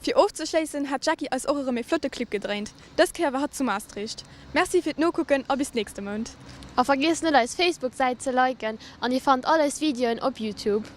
Fir ofzeschléissen hat d'Jackie eis och erëm ee flotte Clip gedréint. Dës Kéier war hatt zu Maastricht. Merci fir d'Nokucken a bis nächste Mount. A vergiesst net eis Facebook Säit ze liken an dir fannt all eis Videoen op Youtube.